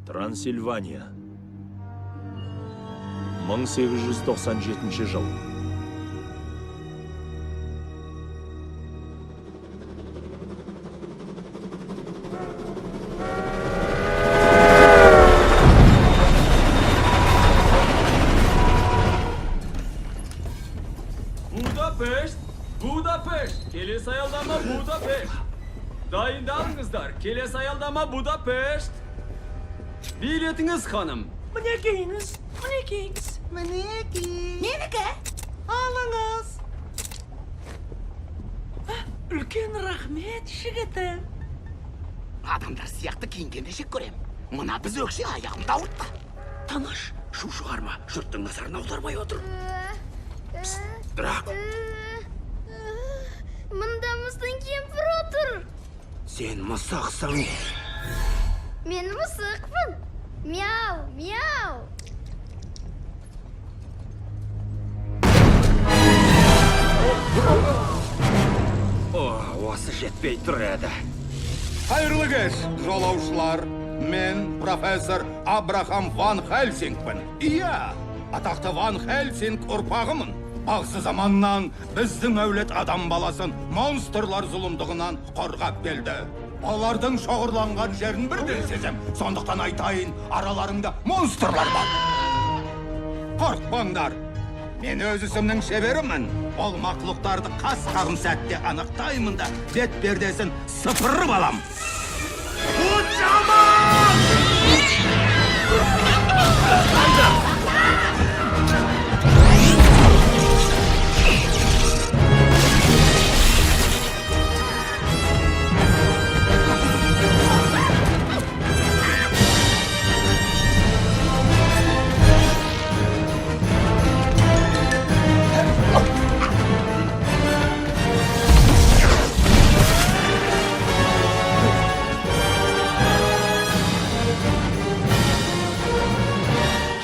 Трансильвания. 1897 жыл. Будапешт! Будапешт! Келесі аялдама Будапешт! Дайындалыңыздар! Келесі аялдама Будапешт! Билетіңіз, ханым! Мінекейіңіз, мінекейіңіз. Мінекей. Менікі. Алыңыз. Үлкен рахмет, жігітім. Адамдар сияқты киінгенді жек көрем. Мына біз өкше аяғымды ауыртты. Таныш, шу шығарма, жұрттың назарын аудармай отыр. Псst, Драко, Мында мыстың кемпір отыр. Сен мысықсың. Мен мысықпын. Мяу, мяу. О, осы жетпей тұр еді. Қайырлы кеш, жолаушылар. Мен профессор Абрахам Ван Хельсингпін. Иә, атақты Ван Хельсинг ұрпағымын. Бағзы заманнан біздің әулет адам баласын монстрлар зұлымдығынан қорғап келді. Олардың шоғырланған жерін бірден сезем. Сондықтан айтайын, араларыңда монстрлар бар. Қорықпаңдар. Мен өз ісімнің шеберімін. Ол мақлұқтарды қас қағым сәтте анықтаймын да, бет пердесін сыпырып алам.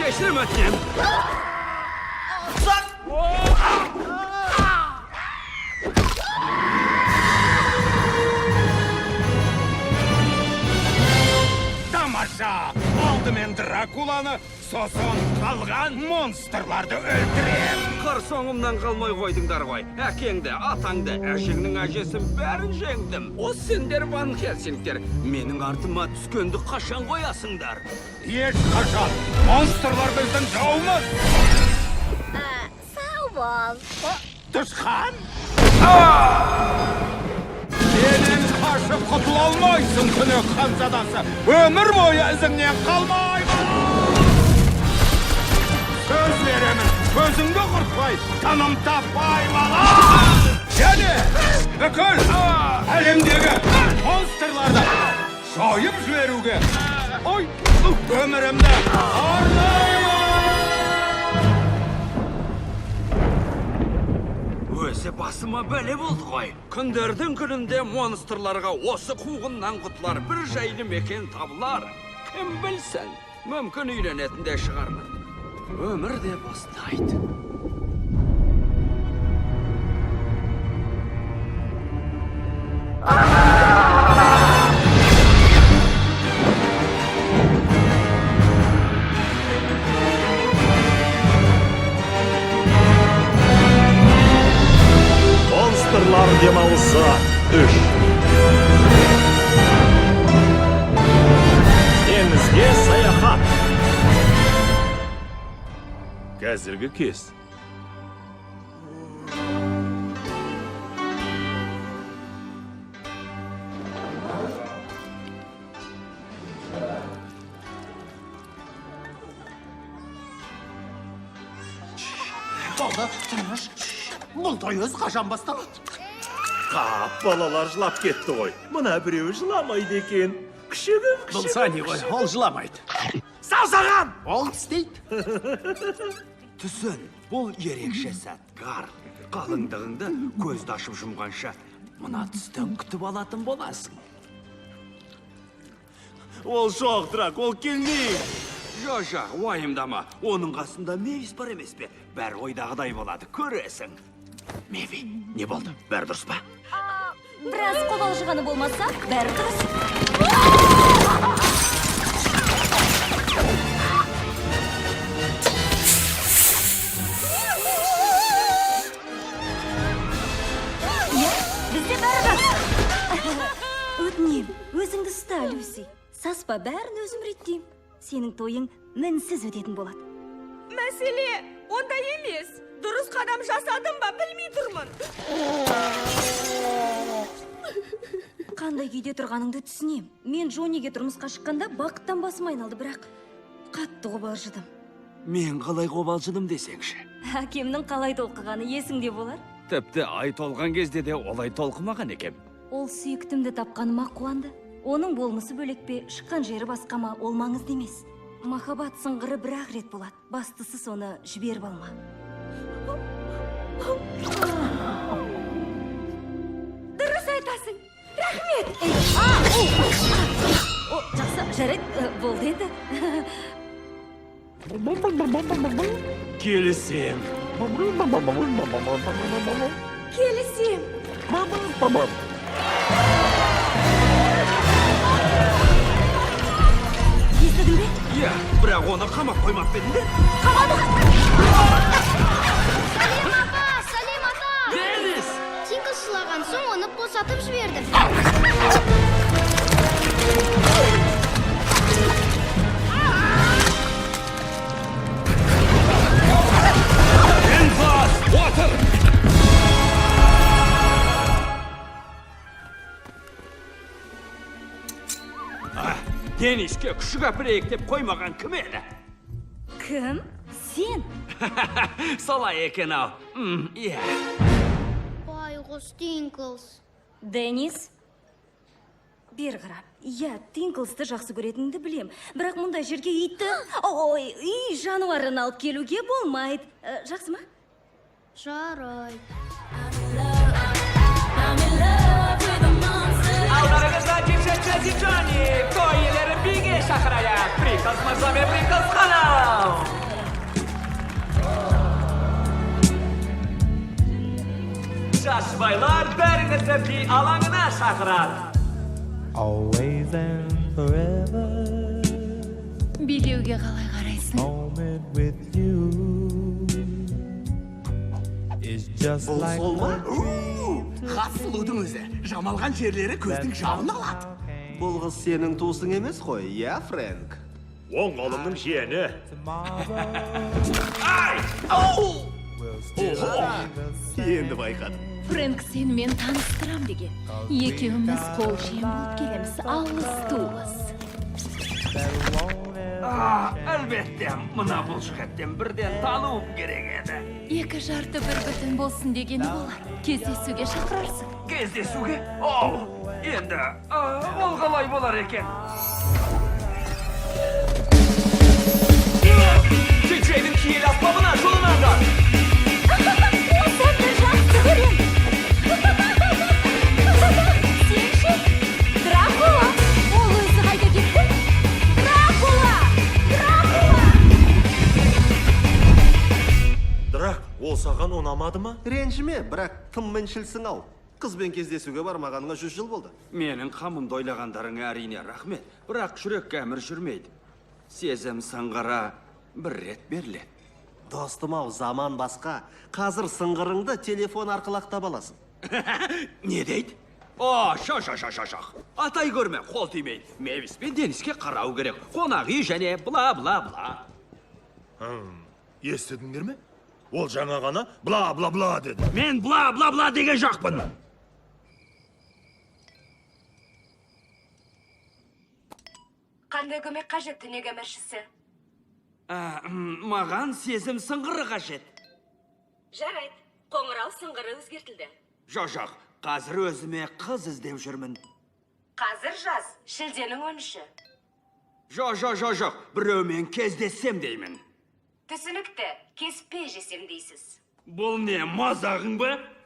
Кешірім өтінемін. Тамаша! Алдымен Дракуланы, сосын қалған монстрларды өлтірем. Қыр соңымнан қалмай қойдыңдар ғой. Әкеңді, атаңды, әжеңнің әжесін, бәрін жеңдім. О, сендер Ван Хельсингтер, менің артыма түскенді қашан қоясыңдар? Ешқашан! Монстрлар біздің жауымыз! Сау бол. Тышқан! Менен қашып құтыла алмайсың, түнек ханзадасы. Өмір бойы ізіңнен қалмаймын! Сөз беремін, көзіңді құртпай, тыным таппаймын! Және бүкіл әлемдегі монстрларды жойып жіберуге ой, өмірімді арнаймын! Өзі басыма бәле болды ғой. Күндердің күнінде монстрларға осы қуғыннан құтылар бір жайлы мекен табылар. Кім білсін, мүмкін үйленетін де шығармын. Өмір де осындайды. Монстрлар демалысы 3. Теңізге саяхат. Қазіргі кез. Болды, тыныш. Бұл той өзі қашан басталады? Қап, балалар жылап кетті ғой. Мына біреуі жыламайды екен. Күшігім, Бұл күшігім. Сани ғой, ол жыламайды. Саусағым! Ол тістейді. Түсін, бұл ерекше сәт, Гар. Қалыңдығыңды көзді ашып жұмғанша мына түстен күтіп алатын боласың. Ол жоқ, Драк, ол келмейді. Жо, уайымдама. Оның қасында Мевис бар емес пе? Бәрі ойдағыдай болады, көресің. Меви, не болды? Бәрі дұрыс па? Біраз қобалжығаны болмаса, бәрі дұрыс. Бізде бәрі жақсы. Өтінем, өзіңді ұста, Люси. Саспа, бәрін өзім реттеймін. Сенің тойың мінсіз өтетін болады. Мәселе онда емес. Дұрыс қадам жасадым ба, білмей тұрмын. Қандай күйде тұрғаныңды түсінем. Мен Джонниге тұрмысқа шыққанда бақыттан басым айналды, бірақ қатты қобалжыдым. Мен қалай қобалжыдым десеңші. Әкемнің қалай толқығаны есіңде болар? Тіпті ай толған кезде де олай толқымаған екем. Ол сүйіктімді тапқаныма қуанды. Оның болмысы бөлек пе, шыққан жері басқа ма, ол маңызды емес. Махаббат сыңғыры бір-ақ рет болады. Бастысы соны жіберіп алма. Дұрыс айтасың. Рахмет. О, жақсы, жарайды, болды енді. Келісем. Келісем. Естідің бе? Иә, бірақ оны қамап қоймап па едіңдер? Сәлем, апа! Сәлем, ата! Денис! Тинклс жылаған соң оны босатып жібердім. Эльфас, отыр! А, Дениске күшік әперейік деп қоймаған кім еді? Кім? Сен. Солай екен ау. Иә. Байғұс Тинклс. Денис. Бері қара. Иә, Тинклсты жақсы көретініңді білем. Бірақ мұндай жерге итті, ой, үй жануарын алып келуге болмайды. Жақсы ма? Жарайды. Алдарыңызда Джинджи Джонни, той иелерін биге шақырайық. Приклс мырза мен Приклс ханым. Жас жұбайлар бәріңізді би алаңына шақырады. Always and forever. Билеуге қалай қарайсың? Moment with you is just Бұл like сол ма? Хас сұлудың өзі. Жамалған жерлері көздің жауын алады. Бұл қыз сенің туысың емес қой, иә, Фрэнк? Оң қолымның жиені. tomorrow will still be the Енді байқадым. Фрэнк сенімен таныстырам деген. Екеуміз қол жем болып келеміз, алыс туыс. that won't ever А, әлбетте, мына бұлшықеттен бірден тануым керек еді. Екі жарты бір бүтін болсын дегені болар. Кездесуге шақырарсың. Кездесуге? Оу, енді, ол қалай болар екен? Диджейдің киелі аспабына жолыңдар. Осы әнді жақсы көрем. Сен ше? Дракула! Ол өзі қайда кетті? Дракула! Дракула! Драк, ол саған ұнамады ма? Ренжіме, бірақ тым міншілсің ау. Қызбен кездесуге бармағаныңа 100 жыл болды. Менің қамымды ойлағандарыңа әрине рахмет, бірақ жүрекке әмір жүрмейді. Сезім сыңғыры бір рет беріледі. Достым ау, заман басқа. Қазір сыңғырыңды телефон арқылы ақ таба аласың. Не дейді? О, ша ша ша ша ша. Атай көрме, қол тимейді. Мевис пен Дениске қарау керек. Қонақ үй және бла бла бла. Естідіңдер ме? Ол жаңа ғана бла бла бла деді. Мен бла бла бла деген жоқпын. Қандай көмек қажет, түнек әміршісі? Маған сезім сыңғыры қажет. Жарайды, қоңырау сыңғыры өзгертілді. Жоқ, жоқ, қазір өзіме қыз іздеп жүрмін. Қазір жаз, шілденің 13-і. Жоқ, жоқ, жоқ, жоқ, біреумен кездессем деймін. Түсінікті, кеспе жесем дейсіз. Бұл не, мазағың ба?